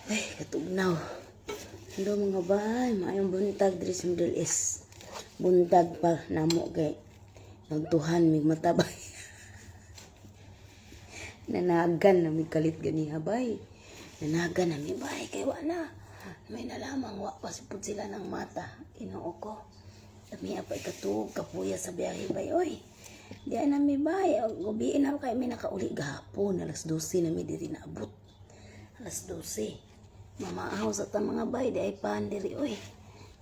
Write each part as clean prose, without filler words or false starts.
Ay, katugnaw. Hello, mga bay, maayong buntag diri sa Middle East. Buntag pa namo kay nagtuhan mig matabay. Nanagan na mig kalit ganiha, bay. Nanagan na mi, bay, kay wa na. May nalamang wa pa pud sila ng mata. Ginoo ko. Kami pa ikatuog kapuya sa biyahe, bay oy. Di na mi, bay, gabii na kay mi nakauli gahapon, alas 12 na mi diri naabot. Alas 12. Mamaahaw sa ta, mga bay, di ay pan diri oy.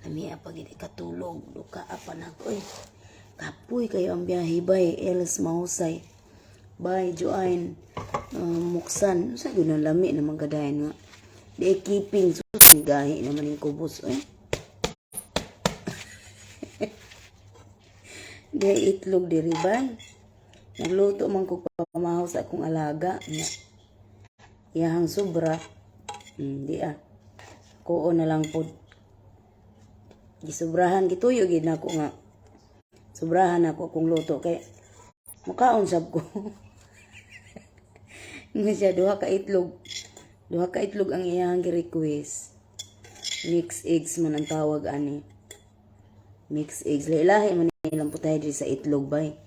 Kami pa gid katulog, duka pa na oy. Kapoy kayo ang biyahe, bay, Els mahusay. Bay, Joanne, muksan, sa gyud na lami naman kadayon nga. Di ay keeping sus ni gahi naman ning kubos oy. Di ay itlog diri, bay. Nagluto man ko pamahaw sa akong alaga. Nya. Iyahang sobra. Di ah. Kuo na lang pod. Gisubrahan gituyo gid nako nga. Sobrahan ako akong luto kay mukaon sab ko. Nga siya duha ka itlog. Duha ka itlog ang iyahang gi-request. Mixed eggs man ang tawag ani. Mixed eggs. Lahi man ilang putahe diri sa itlog, bay.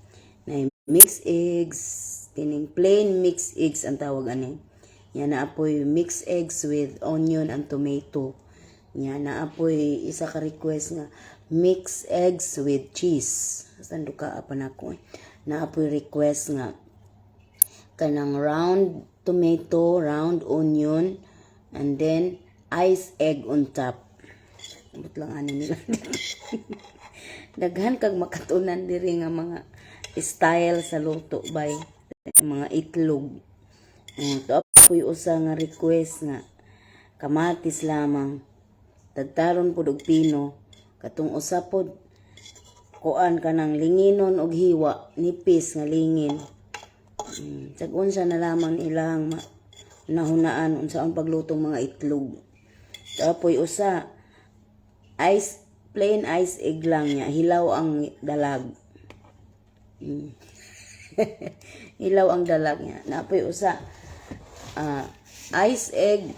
Na mixed eggs, kining plain mixed eggs ang tawag ani. Nya naa poy mixed eggs with onion and tomato. Nya naa poy isa ka request nga mixed eggs with cheese. Sanduka pa nako eh. Naa poy request nga kanang round tomato, round onion, and then ice egg on top. Ambot lang ani nila. Daghan kag makatunan diri nga mga style sa luto, bay, mga itlog. Oh, to po'y usa nga request nga kamatis lamang. Tagtaron pud og pino. Katong usa pod kuan kanang linginon og hiwa, nipis nga lingin. Sag unsa na lamang ilang nahunaan unsa ang paglutong mga itlog. Tapoy usa ice plain ice egg lang niya, hilaw ang dalag. Hilaw ang dalag niya. Napoy usa ice egg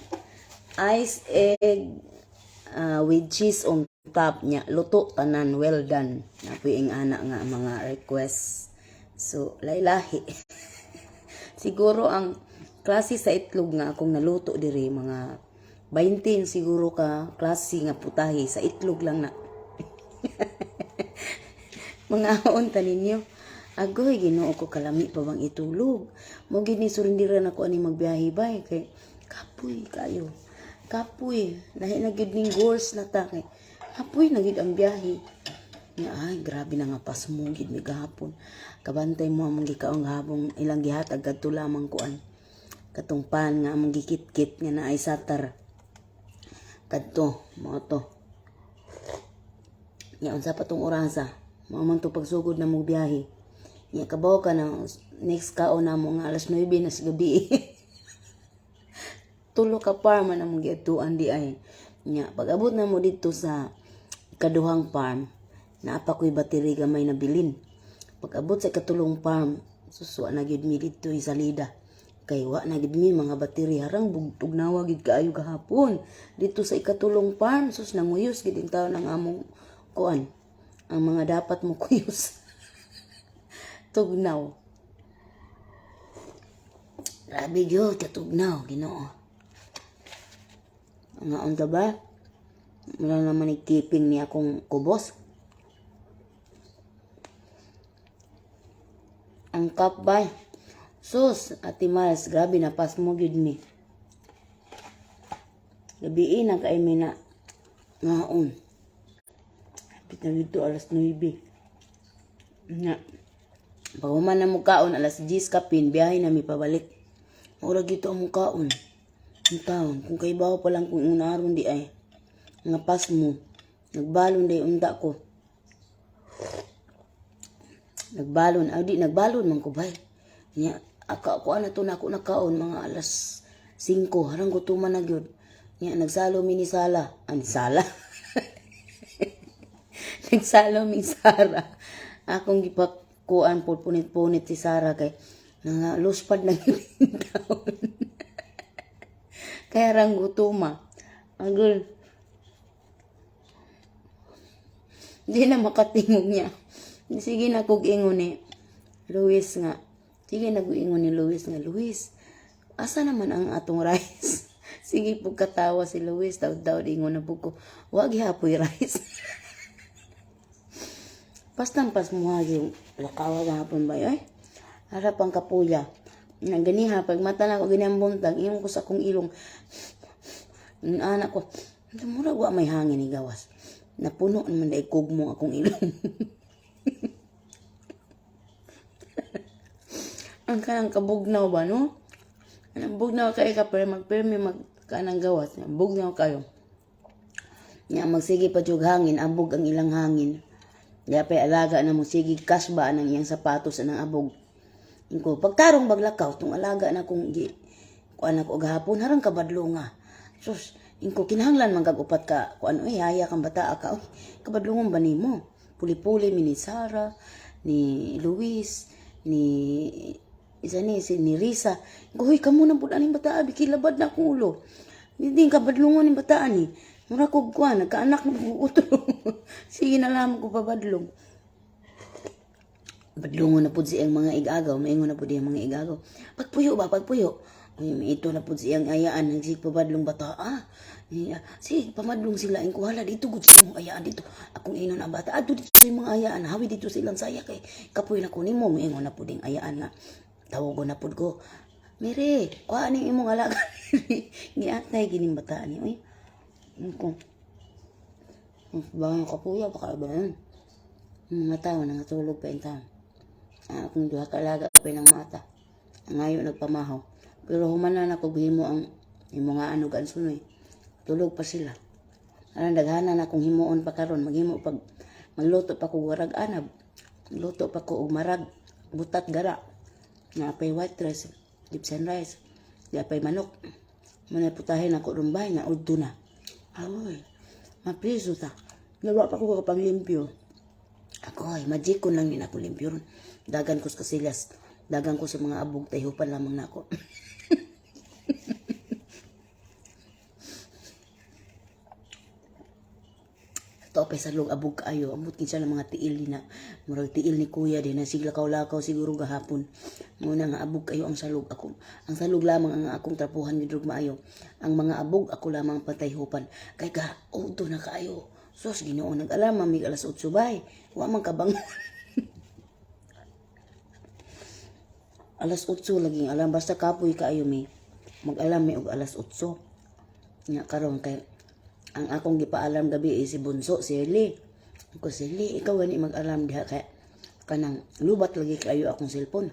with cheese on top niya. Luto tanan, well done. Napoy ing ana nga mga request. So, lahi-lahi. Siguro ang klase sa itlog nga akong naluto diri mga 20 siguro ka klase nga putahe sa itlog lang na. Mga unta ninyo. Agoy, Ginoo ko, kalami pa bang itulog. Mo gid ni surindiran ako ani magbiyahe, bay, kay kapoy kayo. Kapoy, lahi na gyud ning goals na ta kay kapoy na gyud ang biyahe. Nga ay grabe na nga pasmo gid mi gahapon. Kabantay mo among gikaon gahapon, ilang gihatag kadto lamang kuan. Katong pan nga among gikit-kit nga naay satar. Kadto, mao to. Nya unsa pa tong orasa? Mao man to pagsugod na mo biyahe. Nya kabaw ka na next kaon na mo nga alas 9 na sa gabi. Tulo ka farm man among giadtuan di ay. Nya pag abot na mo didto sa ikaduhang farm, naa pa ko'y battery gamay na bilin. Pag abot sa ikatulong farm, suswa na gyud mi didto salida. Kay wa na gyud mi mga battery, harang bugtog nawa gyud kaayo gahapon. Dito sa ikatulong farm, sus, nanguyos gyud taon ang among kuan. Ang mga dapat mo kuyos. Tugnaw. Grabe gyud katugnaw, Ginoo. Nga unta ba? Wala naman ni keeping ni akong kubos. Ang cup bay. Sus, Ate Miles, grabe na pas mo gyud mi. Gabii na kay mi na ngaon. Hapit na dito alas 9. Nga. Pag human na mo kaon, alas 10 kapin, biyahe na mi pabalik. Mura gito ang mukaon. Ang taon, kung kay bawo pa lang kung unaron di ay. Nga pas mo. Nagbalon day unta ko. Nagbalon, ay di nagbalon man ko, bay. Nya aka ko ana to nako nakaon mga alas 5, harang gutuman na gyud. Nya nagsalo mi ni Sala. Ani Sala. Nagsalo mi Sara. Akong gipakuan po punit-punit si Sara kay nga luspad na gyud taon. Kaya rang gutuma. Agol. Di na makatingog niya. Sige na kog ingon ni Luis nga. Sige na kog ingon ni Luis nga, "Luis, asa naman ang atong rice?" Sige po katawa si Luis, daw-daw ingon na po ko, "Wa gihapoy rice." Basta pas muhagi yung lakawa gahapon ba ay? Harap ang kapuya. Nga ganiha, pag mata na ako ganyan buntag, ingon ko sa akong ilong. Anak ko, murag wa may hangin ni gawas. Napuno naman dahil kugmo akong ilong. Ang kanang kabugnaw ba, no? Anang bugnaw kayo ka, pero magpirmi mag kanang gawas. Bugnaw kayo. Nya magsige pa jug hangin, abog ang ilang hangin. Di pa alaga na mo sige kasba ang iyang sapatos anang abog. Inko, pagtarong baglakaw tong alaga na kong gi kuan ako gahapon harang kabadlo nga. Sus, inko kinahanglan man kag upat ka kuan oy haya kang bata ka oy. Kabadlongon ba nimo? Puli-puli mi ni Sara, ni Luis, ni isa ni si ni Risa. Inko, "Hoy, kamo na pud aning bata, kilabad na akong ulo. Hindi kabadlongon ning bata ni. Mura kog kuan, nagkaanak na ko utro." Sige na lamang ko pabadlong. Badlongon na pud siyang mga igagaw, maingon na pud iyang mga igagaw. "Pagpuyo ba, pagpuyo." Uy, ito na pud siyang ayaan, nagsig pabadlong bata. Ah, iya, sige, pamadlong sila. Ingko, "Hala, dito gud sa imong ayaan dito. Akong inon ang bata. Adto dito sa imong ayaan. Hawi dito silang saya kay kapoy na ko nimo." Maingon na pud ing ayaan nga. Tawagon na pud ko. "Mere, kuha ning imong alaga." Giatay gining bata ni. Uy, ingko. Baka kapuya, baka ba yun? Mga tao nangatulog pa in town. Ang akong duha ka alaga pa ng mata. Ang ngayo nagpamahaw. Pero human na nako himo ang imo nga ano gan sunoy. Tulog pa sila. Alang daghanan na akong himuon pa karon, maghimo pag magluto pa ko warag anab. Luto pa ko og marag butat gara. Nga pay white rice, Gibson rice. Di pay manok. Manay putahe na ko rumbay na udto na. Awoy. Mapriso ta. Nawa pa ko kapanglimpyo. Ako ay magic ko lang ni ako limpyo ron. Dagan ko sa kasilas. Dagan ko sa mga abog tayhupan lamang nako. Ito pa sa log abog kaayo. Amot kin siya ng mga tiil ni na. Murag tiil ni kuya din na sigla lakaw siguro gahapon. Muna nga abog kayo ang salog ako. Ang salog lamang ang akong trapuhan gid maayo. Ang mga abog ako lamang patayhupan. Kay ka auto na kaayo. Sus, Ginoo, nag-alarma mig alas 8 bay. Wa man kabangon. Alas 8 lagi alam basta kapoy kaayo mi. Mag-alarm mi og alas 8. Nya karon kay ang akong gipaalarm gabi eh, si Bunso, si Eli. Ko si Eli, ikaw gani mag-alarm diha kay kanang lubat lagi kayo akong cellphone.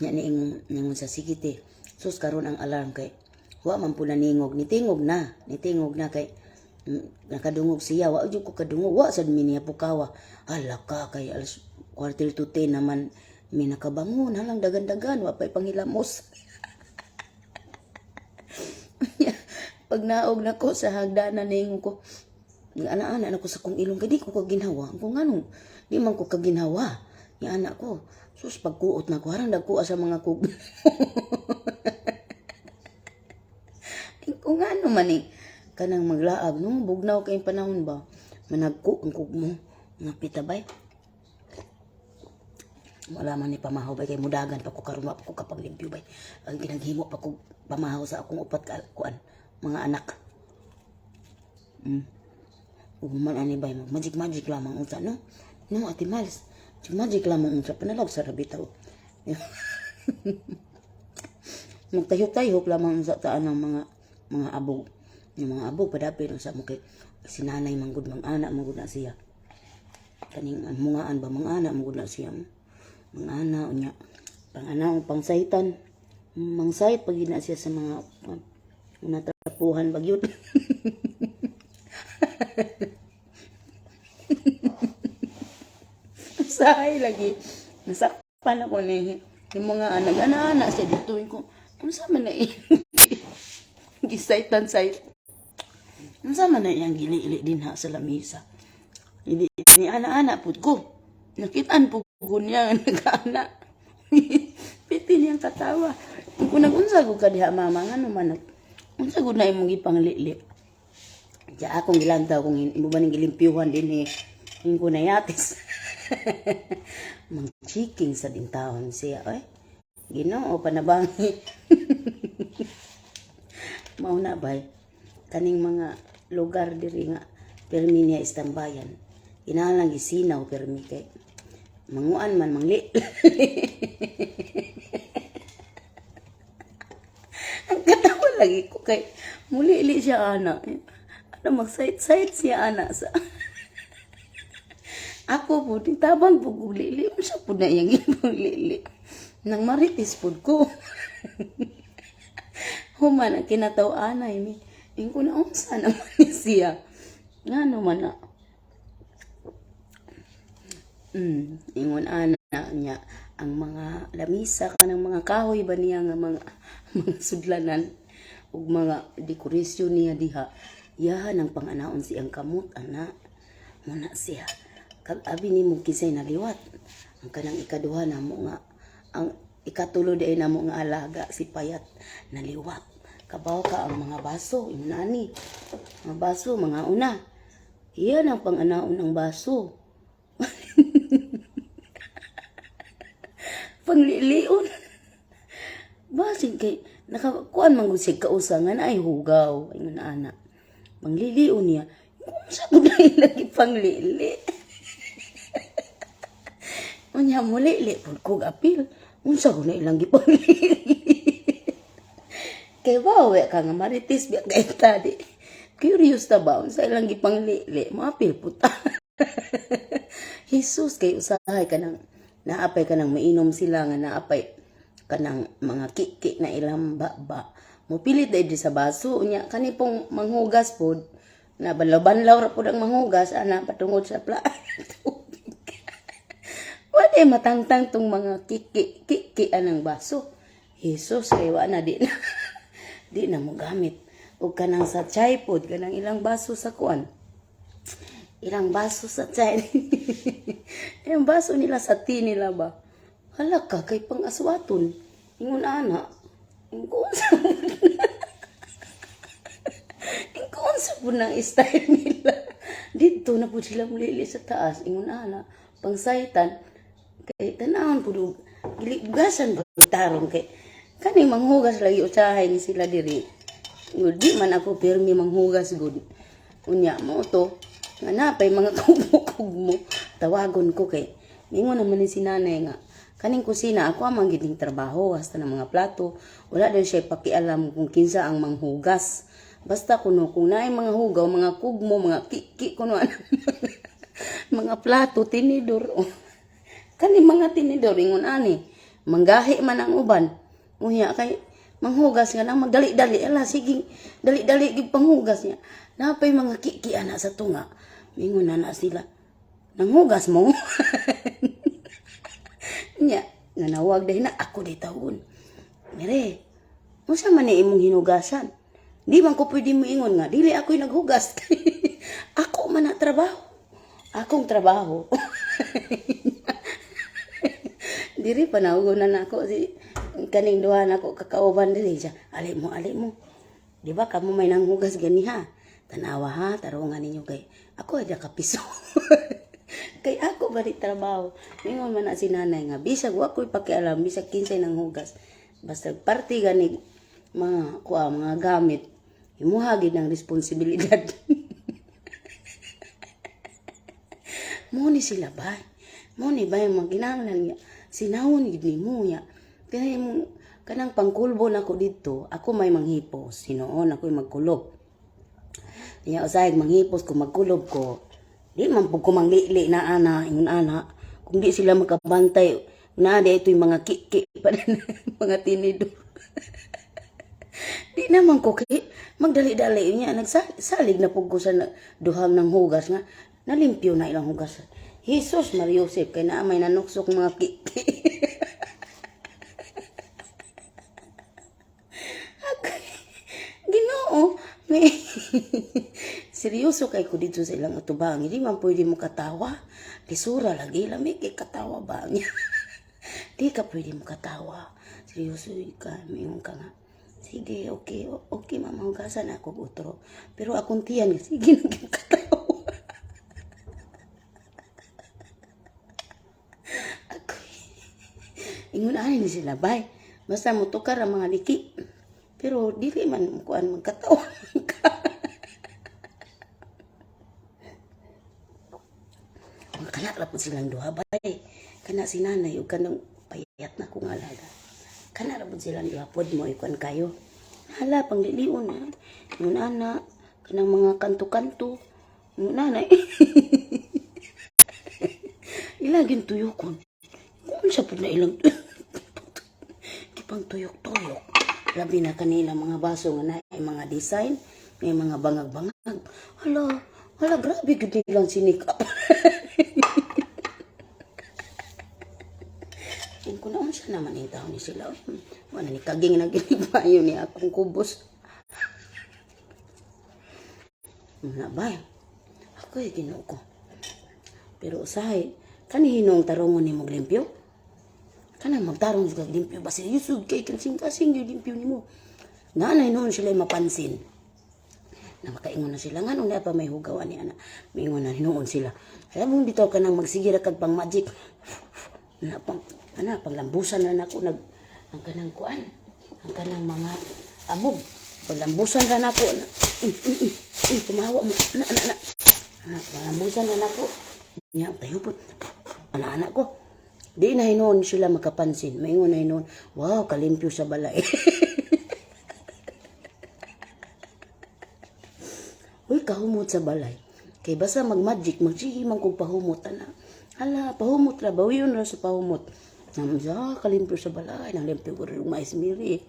Nya ni ingon sa sikite. Sus karon ang alarm kay wa man po naningog, nitingog na, nitingog na kay nakadungog siya, wa jud ko kadungog, wa sad mi niya pukawa. Hala ka kay alas 9:45 naman mi nakabangon, halang dagan-dagan, wa pa'y panghilamos. Pag naog na ko sa hagdanan ningon ko, ana-ana na ko sa kong ilong kay di ko kaginhawa. Kung ano, di man ko kaginhawa. Ni anak ko, sus pagkuot na ko, harang dagkuha sa mga kug. Kung ano man eh, kanang maglaag, no, bugnaw kayong panahon ba, managko ang kug mo, napita bay. Wala man ni pamahaw bay kay mudagan pa ko karon wa pa ko kapaglimpyo bay. Ang ginaghimo pa ko pamahaw sa akong upat ka kuan mga anak. Ug man ani bay magic magic lamang unsa no. No Ate Miles, magic magic lamang unsa panalag sa rabitaw. Magtayok-tayok lamang unsa taan ng mga abog. Yung mga abog padapil unsa mo kay si nanay manggod mang anak manggod na siya. Kaning ang mungaan ba mga anak manggod na siya. Mga anak unya pang anak pangsaitan. Mangsait pag na siya sa mga natrapuhan bagyot. Sahay lagi. Nasakpan ako ni yung mga anak. Ana-ana siya dito. Ko, unsa man na gisaitan sait. Unsa man na iyang gili-ili din ha sa lamisa. Hindi ni ana-ana pud ko. Nakitaan po ko niya nag-ana. Piti niyang katawa. Kung nag-unsa ko ka diha mama ngano man Unsa gud na imong gipanglili? Diya akong gilantaw kung imo ba ning gilimpyuhan din eh. Ko na yatis. Mang chiking sa dintawon siya oy. Ginoo panabangi. Mao na bay. Kaning mga lugar diri nga permi niya istambayan. Kinahanglan gisinaw permi kay manguan man mangli. Ang katawa lagi ko kay mulili siya ana. Ano mag-site-site siya ana sa ako po, di tabang po kong lili. Unsa po na iyang ibang lili. Nang maritis po ko. Human ang kinataw-anay mi. Ingko na unsa naman ni siya. Nga naman na. Ingon ana niya ang mga lamisa kanang mga kahoy ba niya nga mga mga sudlanan ug mga dekorasyon niya diha. Iyahan ang panganaon siyang kamot ana. Muna siya. Kag abi nimo kinsay naliwat. Ang kanang ikaduha namo nga ang ikatulo di ay namo nga alaga si Payat naliwat. Kabaw ka ang mga baso ingon ani. Mga baso mga una. Iyan ang panganaon ang baso. Panglilion. Basin kay nakakuan man gud siya kausa nga naay hugaw ingon ana. Panglilion niya. Kung sa gud lagi panglili. Unya mulili pud kog apil. Unsa gud na ilang gipanglili. Kay bawe ka nga maritis biya kay tadi. Curious ta ba unsa ilang gipanglili? Moapil pud ta. Jesus kay usahay kanang naapay kanang mainom sila nga naapay kanang mga kiki na ilang ba. Mopilit dahil sa baso unya kani pong manghugas pod na banlaw-banlaw ra pod ang manghugas ana patungod sa pla. Wa matangtang tong mga kiki kiki anang baso. Jesus kay wa na di na di na mo gamit. Ug kanang sa chai pod kanang ilang baso sa kuan. Ilang baso sa chai. Ilang baso nila sa tea nila ba? Hala ka kay pang-aswaton. Ingon ana. Ingkon sa ingkon sa po ng style nila. Dito na po sila mulili sa taas. Ingon ana. Pangsaitan. Kay tanawon po og gilibugasan ba tarong kay kani manghugas lagi usahay ni sila diri. Gud di man ako pirmi manghugas gud. Unya mo to nga napay mga kugmo tawagon ko kay mingon naman ni si nanay nga kaning kusina ako ang manggiding trabaho hasta ng mga plato, wala din siya pakialam kung kinsa ang manghugas, basta kuno kung naay mga hugaw, mga kugmo, mga kiki kuno ano, mga plato, tinidor, oh. Kani mga tinidor ingon ani manggahi man ang uban, unya kay manghugas nga lang magdali-dali, ala sige dali-dali gid panghugas niya, napay mga kiki ana sa tunga, mingon na na sila, nanghugas mo nya nanawag dahil na ako di tawon mere unsa man ni imong hinugasan, di man ko pwede mo ingon nga dili ako'y naghugas, ako man na trabaho, akong trabaho. Diri pa na nako si kaning duha nako kakauban diri siya, ali mo, ali mo, di ba kamo may nanghugas ganiha, tanawa ha, tarungan ninyo kay ako ay kapiso kay ako ba di trabaho. Mingon man na si nanay nga bisag wa ko'y pakialam bisag kinsay nanghugas, basta parte gani mga kuha mga gamit imuha gid ang responsibilidad. Mo ni sila ba, mo ni ba yung mga kinahanglan niya sinahon gid nimo niya kaya imong kanang pangkulbo nako didto, ako may manghipos hinuon ako'y magkulob niya, usahay manghipos ko magkulob ko, di man pud ko manglili na ana ingon ana kung di sila makabantay na di ito'y mga kiki pa mga tinidor. Di naman ko kay magdali-dali niya nagsalig na pud ko sa duhang ng hugas nga nalimpyo na ilang hugas. Jesus Maria Joseph kay naa may nanuksok mga kiki. Ginoo, may seryoso kay ko dito sa ilang atubang. Hindi man pwede mo katawa. Lisura lagi lami kay katawa ba niya. Di ka pwede mo katawa. Seryoso ka, mayroon ka nga. Sige, okay, mama, hugasan ako og utro. Pero akong tiyan, sige, naging katawa. Ako, ingon ani ni sila, bay. Basta motukar ang mga liki. Pero dili man kuan, magkatawa ka. Mga kana ra pud silang duha, bay. Kana si nanay ug kanang payat na kong alaga. Kana ra pud silang duha pod mo ikuan kayo. Hala, panglilion na. Ingon ana kanang mga kanto-kanto. Ingon ana. Ilagin tuyokon. Kung sa pud na ilang gipang tuyok-tuyok. Labi na kanila mga baso nga naay mga design, may mga bangag-bangag. Hala, hala, grabe gud nilang sinikap. Kung kuno unsa naman yung taon ni sila. Wala ni kaging naginigmayo ni akong kubos. Mga bay. Ako ay Ginoo ko. Pero usahay, kanihinong tarongon ni mong limpyo? Kanang magtarong sa limpyo ba seryoso kay kasing-kasing yung limpyo nimo. Nanay noon sila mapansin. Na makaingon na sila nga nung pa may hugaw ani ana. Maingon na hinuon sila. Kaya mong bitaw ka nang magsigira kag pang magic. Na pang ana panglambusan na nako nag ang kanang kuan. Ang kanang mga abog. Paglambusan ra nako na. Tumawa mo. Na na na. Ana, panglambusan na nako. Nya tayo po. Ana anak ko. Di na hinuon sila makapansin. Maingon na hinuon, "Wow, kalimpyo sa balay." Uy, kahumot sa balay. Kay basta mag-magic, magsige man kong pahumot, ana. Hala, pahumot ra, bawiyon ra sa pahumot. Namsa, kalimpyo sa balay, nang limpyo ko rin mais miri.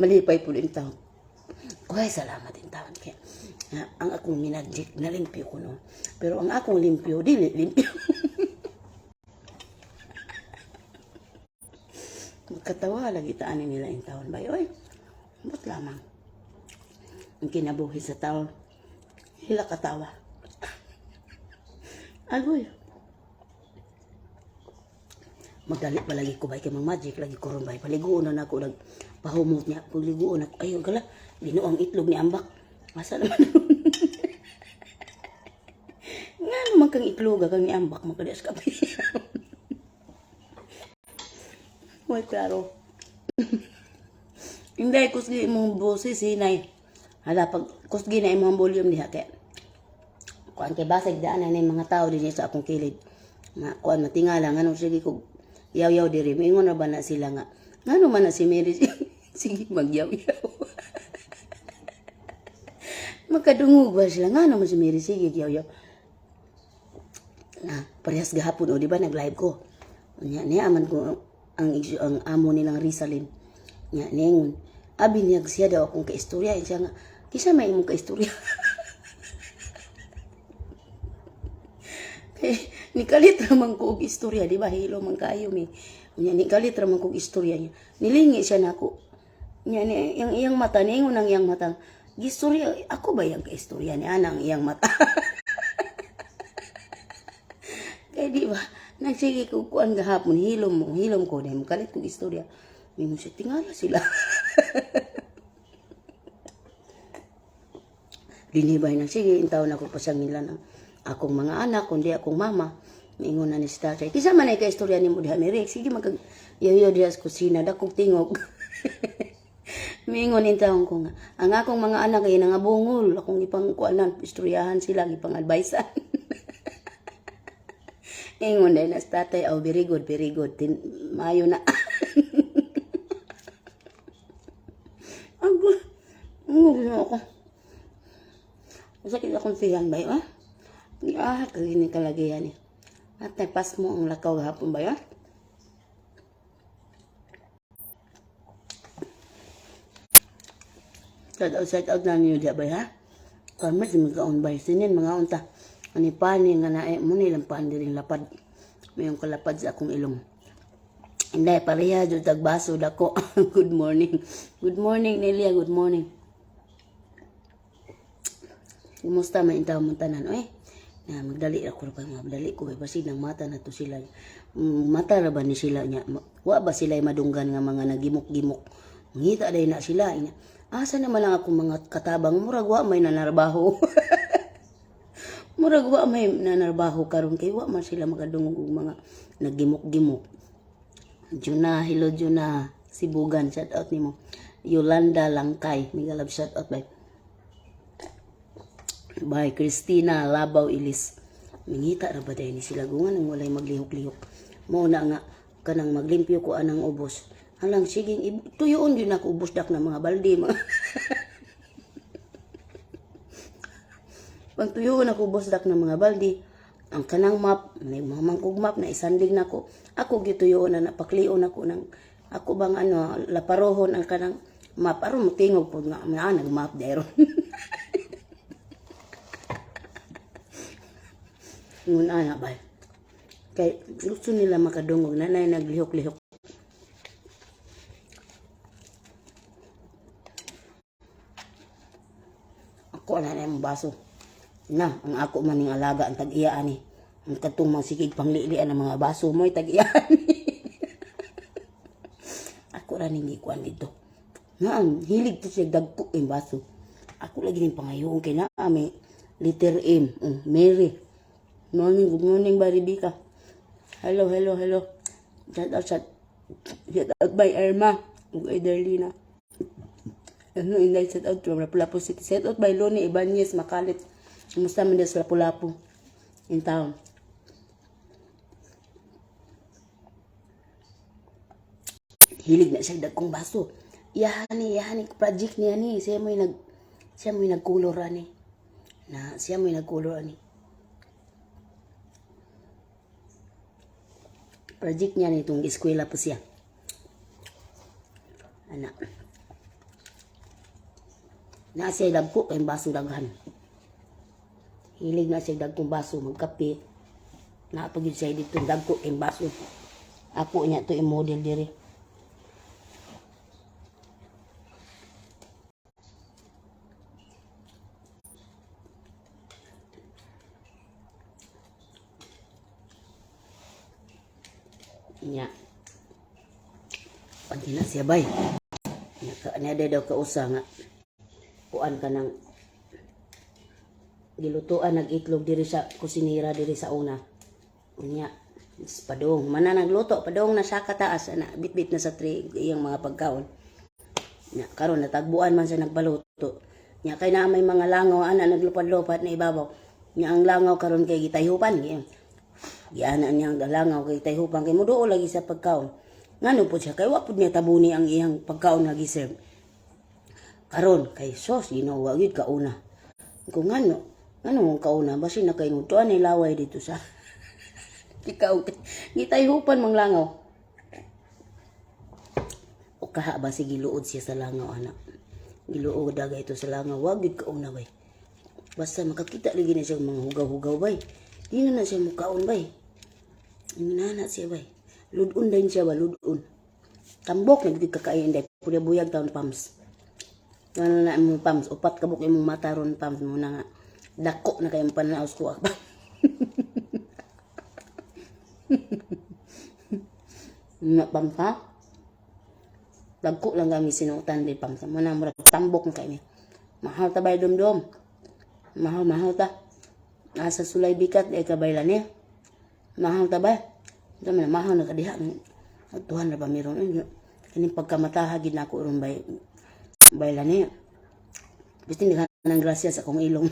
Malipay po din taon. Uy, salamat din taon. Kaya, ang akong minagic, nalimpyo ko, no. Pero ang akong limpyo, dili limpyo. Magkatawa lagi taan nila yung taon ba? Oy, ambot lamang. Ang kinabuhi sa tao, hila katawa. Agoy. Magdali pa lagi ko ba kay mang magic lagi ko ron ba paliguon na nako nag pahumot niya pagliguon ako ayo gala binuang itlog ni ambak asa naman nga naman kang itlog kang ni ambak makadias ka. Muy klaro. Hindi, kusgi imong boses, hinay. Hala, pag kusgi na imong volume diha kay kuan kay basig daan na yung mga tao din sa akong kilid. Ma kuan matingala nganong sige ko yaw-yaw diri. Mingon na ba na sila nga? Ngano man na si Mary sige magyaw-yaw. Makadungog ba sila ngano man si Mary sige yaw-yaw. Na parehas gahapon o di ba nag-live ko. Unya niya aman ko ang amo nilang Rizalin. Nya ningon abi niya siya daw akong kaistorya siya nga kisa may imong kaistorya. Kay nikalit ra man ko og istorya, di ba? Hilo man kayo mi. Unya nikalit ra man ko og istorya niya. Nilingi siya nako. Nya ni yang iyang mata ningon ang iyang mata. Gistorya ako ba yang kaistorya ni ana ang iyang mata. Kay di ba nagsige ko kuan gahapon hilom mo hilom ko dahil kalit kog istorya. Mingon siya tingala sila. Dinibay na sige intaw na ko pasangilan ang akong mga anak kundi akong mama. Mingon na ni si tatay. Kisa man ay kaistorya nimo diha Mary. Sige magkag yaw diha sa kusina dakong tingog. Mingon intawon ko nga ang akong mga anak ay nangabungol akong ipang kuanan istoryahan sila ipang advicean. Ingon din na si tatay, oh, very good, very good. Tin, maayo na. Agoy. Ang gusto ako. Masakit akong tiyan ba ah? Ah, kagini kalagayan eh. At pas mo ang lakaw hapon ba ah? Shout out na ninyo diya ba ha? Kami si mga ba sinin mga unta. Ani pani nga na mo nilang pan diri lapad. Mayong kalapad sa akong ilong. Hindi, pareha jud tagbaso dako. Good morning. Good morning, Nelia. Good morning. Kumusta man intaw mong tanan? Oy, na magdali ako pa magdali ko kay basig nang mata na to sila. Mata ra ba ni sila nya? Wa ba sila madunggan nga mga nagimok-gimok? Ngita day na sila. Nya, asa naman lang akong mga katabang, murag wa may nanarbaho. Murag wa may nanarbaho karon kay wa man sila makadungog og mga nagimok-gimok. Juna, hello Juna. Sibugan, shout out nimo. Yolanda Langkay, mega love shout out, bye. Bye, Christina Labaw Ilis. Mingita ra ba ni sila gungan ang walay maglihok-lihok? Mao na nga kanang maglimpyo ko anang ubos. Halang sige, tuyoon gyud nako ubos dak na mga balde mga. Pag tuyoon ako ubos dak na mga balde, ang kanang map, may mga mangkog map na isandig nako. Ako gituyoon na napaklion ako ng ako bang ano laparohon ang kanang map aron motingog pud nga naa nag-map dayron. Ngun ana ba? Kay gusto nila makadungog na nay naglihok-lihok. Ako na na baso. Na, ang ako man ning alaga ang tag-iya ani. Ang katong mga sikig panglilian ang mga baso mo'y tag-iya ani. Ako ra ning gikuan dito. Nga ang hilig to siya dagko yung baso. Ako lagi ning pangayoon kay naa may letter M. Oh, Mary. Morning, good morning ba, Rebecca? Hello, hello, hello. Shout out, shout, shout out by Irma. Ug ay Darlina. Ano, inday shout out from Lapu-Lapu City. Shout out by Loni Ibanez Makalit. Kumusta man sa Lapu-Lapu in town? Hilig na siya dagkong baso. Iyahani, iyahani, project niya ni. Siya mo'y nagkulor ani. Na, siya mo'y nagkulor ani. Project niya nitong eskwela po siya. Ana. Na siya dagko kay baso daghan. Hilig na siya dagkong baso magkape. Naa pa gyud siya dito dagko kay baso. Ako niya to i-model diri. Nya. Pag na siya bay. Nya ka niya daw kausa nga kuan ka ng gilutuan nag itlog diri sa kusinira diri sa una. Unya padong mana nagluto, padong na siya kataas ana bitbit na sa tray iyang mga pagkaon. Nya karon natagbuan man sa nagbaluto. Nya kay naa may mga langaw ana naglupad-lupad na ibabaw. Nya ang langaw karon kay gitayhupan giyan. Giana niya ang langaw kay gitayhupan kay muduol lagi sa pagkaon. Ngano po siya kay wa pud niya tabuni ang iyang pagkaon nga giserve. Karon kay sos Ginoo, wa gyud kauna. Kung ngano, ngano mong kauna basin na kay tuan ni laway dito sa ikaw gitayhupan mang langaw. O kaha ba si giluod siya sa langaw ana. Giluod daga ito sa langaw, wa gyud kauna bay. Basta makakita lagi na siya mga hugaw-hugaw bay. Di na na siya mukaon bay. Ingana na siya bay. Ludon din siya ba, ludon. Tambok na gyud kakain day. Pula buyag taon pams. Ano na imong pams, upat kabuk imong mata ron pams mo na nga. Dako na kayong pananaw ko. Nga pams ha? Dagko lang kami sinutan di pams. Mo na murag tambok na kami. Mahal ta bay dumdum. Mahal, mahal ta. Asa sulay bikat di ka baylan niya. Mahal ta ba? Ito man mahal na kadiha. Tuhan ra ba meron? Kaning pagkamataha gid nako ron bay baylan niya. Bitin di ng grasya sa akong ilong.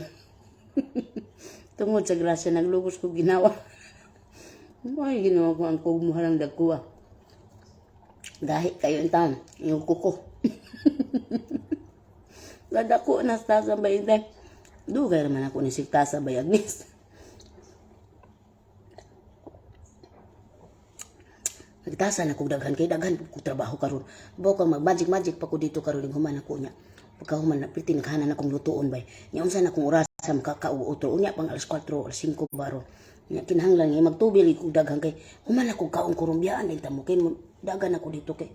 Tungod sa grasya naglugos ko ginawa. Ay, ginawa ko ang kugmuha ng dagkuha. Gahi kayo in taon, yung kuko. Gadako na sa tasa ba intay. Dugay raman ako ni sigtasa ba Agnes. Nagtasa na kog daghan kay daghan ko trabaho karon. Baw ka mag magic magic pa ko dito karon ning human ako niya. Pagkahuman na pirti naghanan akong lutuon bay. Nya unsa na akong orasa makakauotro unya pang alas 4, alas 5 baro. Nya kinahanglan nga magtubil kog daghan kay human ako kaon karon biyaan din tamo kay daghan ako dito kay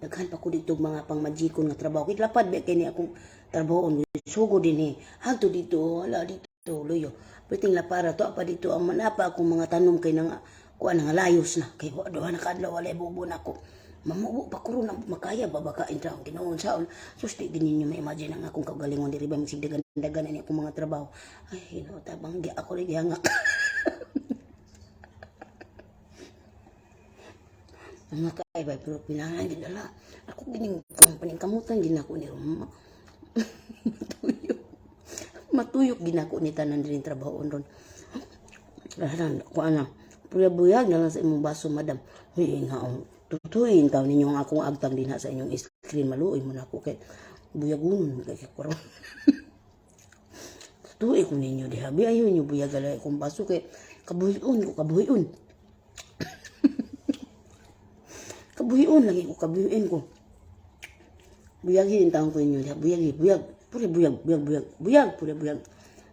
daghan pa ko dito mga pang magikon nga trabaho. Kay lapad ba kay ni akong trabahoon sugo din eh. Hanto dito, wala dito luyo. Perting lapara to pa dito ang manapa akong mga tanom kay nang Kuan nga layos na kay wa duha na kaadlaw walay bubo nako. Mamubo pa ko ron, makaya ba baka intawn Ginoo saon. Sus, di gid ninyo ma-imagine ang akong kaugalingon diri ba, magsigdagan-dagan na ni akong mga trabaho. Ay, Ginoo, tabang gi ako rin gihangak. Mga kaibay, pero pinangan gid ala. Ako gining kuang paningkamutan gid nako ni ron. Matuyok. Matuyok gid nako ni tanan diri trabaho ron. Lahan ko ana. Buyag na lang sa imong baso, madam. Huy, nga oh. Tutuin taw ninyo ang akong agtang dinha sa inyong screen, maluoy mo na ako kay buyagunon kay ko ron. Tutuin ko ninyo diha. Bi ayo ninyo buyag alay akong baso kay kabuhion ko, kabuhion. Kabuhion lagi ko, kabuhion ko. Buyagin taon ko ninyo diha. Buyagi, buyag. Puri buyag, buyag, buyag. Buyag, puri buyag.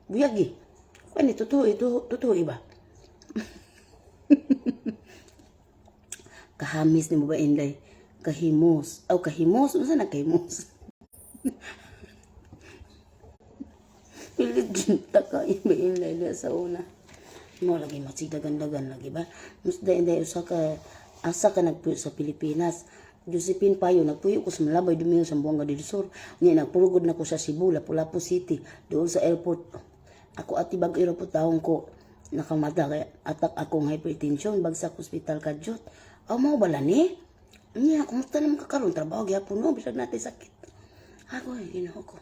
Buyagi. Kani totoo ito, totoo iba. Kahamis ni mo ba, Inday? Kahimos. Aw, kahimos. Unsa na kahimos? Pilit ginta ka iba, Inday, diha sa una. Mo lagi masigdagan-dagan lagi ba? Musda, Inday, usa ka asa ka nagpuyo sa Pilipinas? Josephine Payo, nagpuyo ko sa Malabay, Domingo, Zamboanga del Sur. Nya nagpurugod na ko sa Cebu, Lapu-Lapu City, doon sa airport. Ako ati bag iro po taong ko nakamata kay atak akong hypertension, bagsak ospital kadyot. Aw, mao bala ni? Nya, kumusta naman ka karon, trabaho gyapon no bisag natay sakit. Ako, Ginoo ko.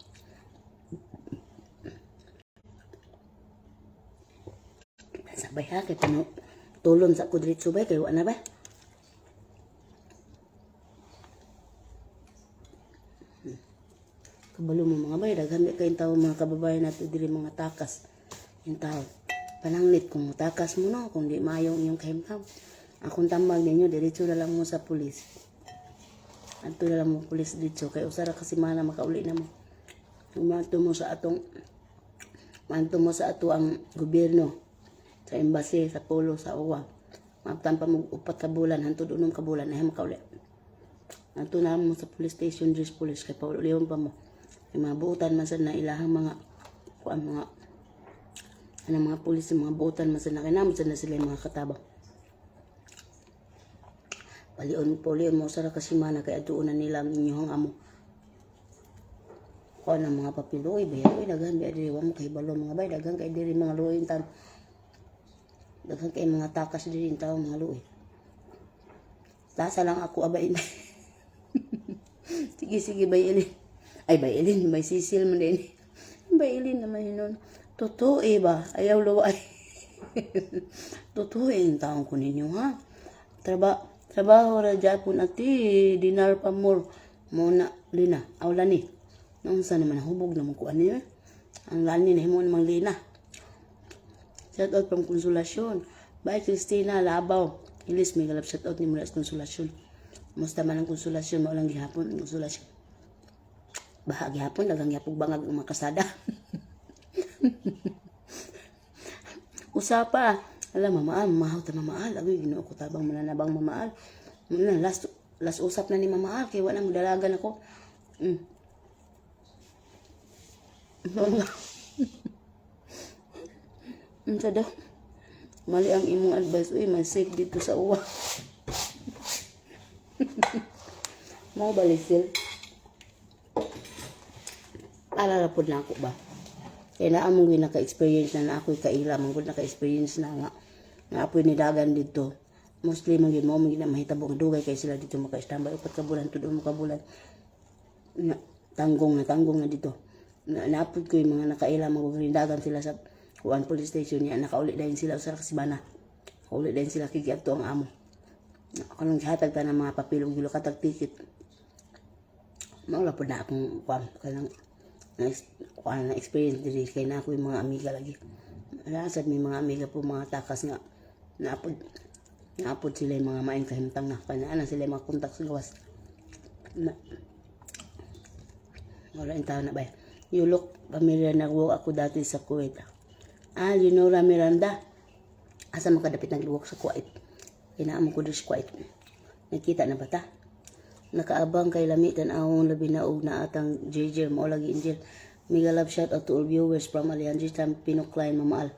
Sabay ha, kay kuno tulon sa ko diretso bay kay wa na ba. Kabalo mo mga bay, daghan di kayong tao mga kababayan nato diri mga takas. Yung tao. Pananglit kung takas mo no, kung di maayo ang iyong kahimtang. Akong tambag ninyo, diretso na lang mo sa pulis. Adto na lang mo pulis dito kay usa ra ka semana makauli na mo. Umanto mo sa atong manto mo sa ato ang gobyerno sa embassy, sa polo, sa UWA. Maabtan pa mo 4 ka bulan, hantod 6 ka bulan, ay makauli. Adto na mo sa police station, dris police, kay paulihon pa mo. Yung mga buutan man sad na ilahang mga kuan mga ano mga pulis, mga buutan man sad na kay namo sad na sila yung mga katabang. Palion paulion mo usa ra ka semana kay adtuon na nila ang inyong amo. Kuan ang mga papel, oy bayad, oy daghan biya diri, wa mo kahibalo mga bay, daghan kay diri mga luoy tan. Daghan kay mga takas diri tawo mga luoy. Tasa lang ako abay. Sige, sige, bay Elin. Ay, bay Elin, may sisil man din. Bay Elin naman yun. Totoo eh ba? Ayaw luwa ay. Totoo eh, yung taong ko ninyo ha. Trabaho ra Japon ati, dinar pa more. Muna, lina, awla ni. Naunsa naman, hubog naman ko ano yun. Ang lani na himo namang lina. Shout out from Konsolasyon. Bye, Christina Labaw. Ilis, may galap shout out ni mula sa Konsolasyon. Musta man ang Konsolasyon, mao lang gihapon ang Konsolasyon. Baha gihapon, daghang gihapon bangag ang mga kasada. Usa pa. Alam, mamaal, mamahaw ta mamaal. Agoy, Ginoo ko tabang mananabang mamaal. Muna, last, last usap na ni mamaal, kay wala mo dalagan ako. Unsa daw? Mali ang imong advice. Uy, may safe dito sa uwa. Mao ba, Lisil? Alala pod na ako ba? Kaya naa mong naka-experience na na ako'y kaila, mong gud naka-experience na nga nga apoy nidagan dito. Mostly man gyud mo man gyud na mahitabo nga dugay kay sila dito maka-standby 4 ka bulan tud 6 ka bulan. Na, tanggong na tanggong na dito. Na, naapod ko yung mga nakaila mga nidagan sila sa kuan police station niya, nakauli dayon sila usa ka semana. Nakauli dayon sila kay giadto ang amo. Kanang gihatag ta ng mga papel ug gilukatag ticket. Mao ra pud na akong kuan kanang na, kuan na experience diri kay na ako yung mga amiga lagi. Wala sad may mga amiga po mga takas nga naapod naapod sila yung mga maayong kahimtang na kaya na sila yung mga kontak sa gawas. Na, wala yung tao na ba? You look familiar, nag-work ako dati sa Kuwait. Ah, Leonora Miranda. Asa man ka dapit nag-work sa Kuwait? Inaamo ko diri sa Kuwait. Nakita na ba ta? Nakaabang kay lami tan-awon labi na og naatang JJ mao lagi Angel. Mega love shout out to all viewers from Alejandro Pinocline Mamaal.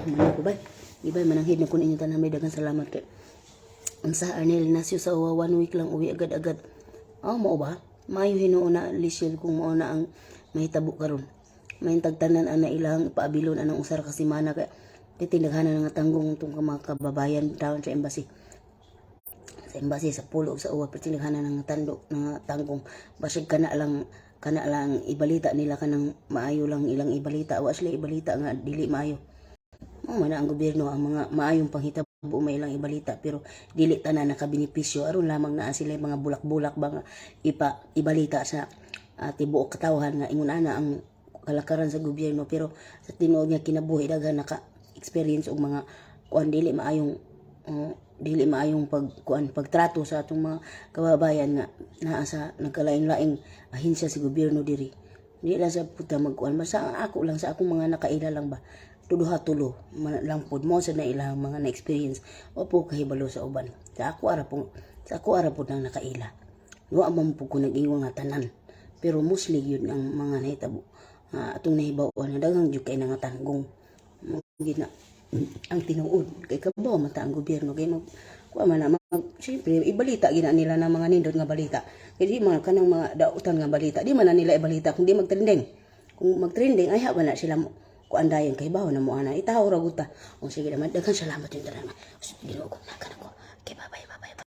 Man ko bay. Ibay mananghid na kun inyo tanan may daghang salamat kay. Unsa Arnel Nasyo sa uwa, one week lang, uwi agad-agad. Oh, mao ba? Maayo hinuon na, Lisiel, kung mao na ang mahitabo karon. May tagtanan ana ilang paabilon anang 1 ka semana kay titindaghanan nga tanggong itong mga kababayan taon sa embassy. Sa embassy sa pulo ug sa uwa pertinaghanan ng tando nga tanggong, basig kana lang ibalita nila, kanang maayo lang ilang ibalita, wa sila ibalita nga dili maayo. Mao man na ang gobyerno, ang mga maayong panghitabo may ilang ibalita, pero dili tanan nakabenepisyo. Aron lamang naa sila mga bulak-bulak ba nga ibalita sa tibuok katawhan nga ingon ana ang kalakaran sa gobyerno, pero sa tinuod nga kinabuhi daghan naka experience og mga kuan, dili maayong pag kuan, pagtrato sa atong mga kababayan nga naa sa nagkalain-laing ahensya sa gobyerno diri. Di lang sa puta magkuan, basta ang ako lang, sa akong mga nakaila lang ba, tuduha tulo man lang pod mo sa na ilang mga na-experience o po kahibalo sa uban. Sa ako ara po nang nakaila. Wa man po ko nag-ingon nga tanan. Pero mostly yun ang mga nahitabo. Atong nahibaw-an na daghang jud kay nga tanggong. Mao gid na ang tinuod kay kabaw man ta ang gobyerno kay mag kuha man na mag, siyempre ibalita gina nila ng mga nindot nga balita kay di man kanang mga dautan nga balita, di man na nila ibalita kung di magtrending. Kung magtrending ay hawa na sila mo kuan dayon kay bawo na mo ana itaw ra guta. O sige naman, daghang salamat yung tanan. Ginoo ko, nakan ako. Okay, bye bye bye bye.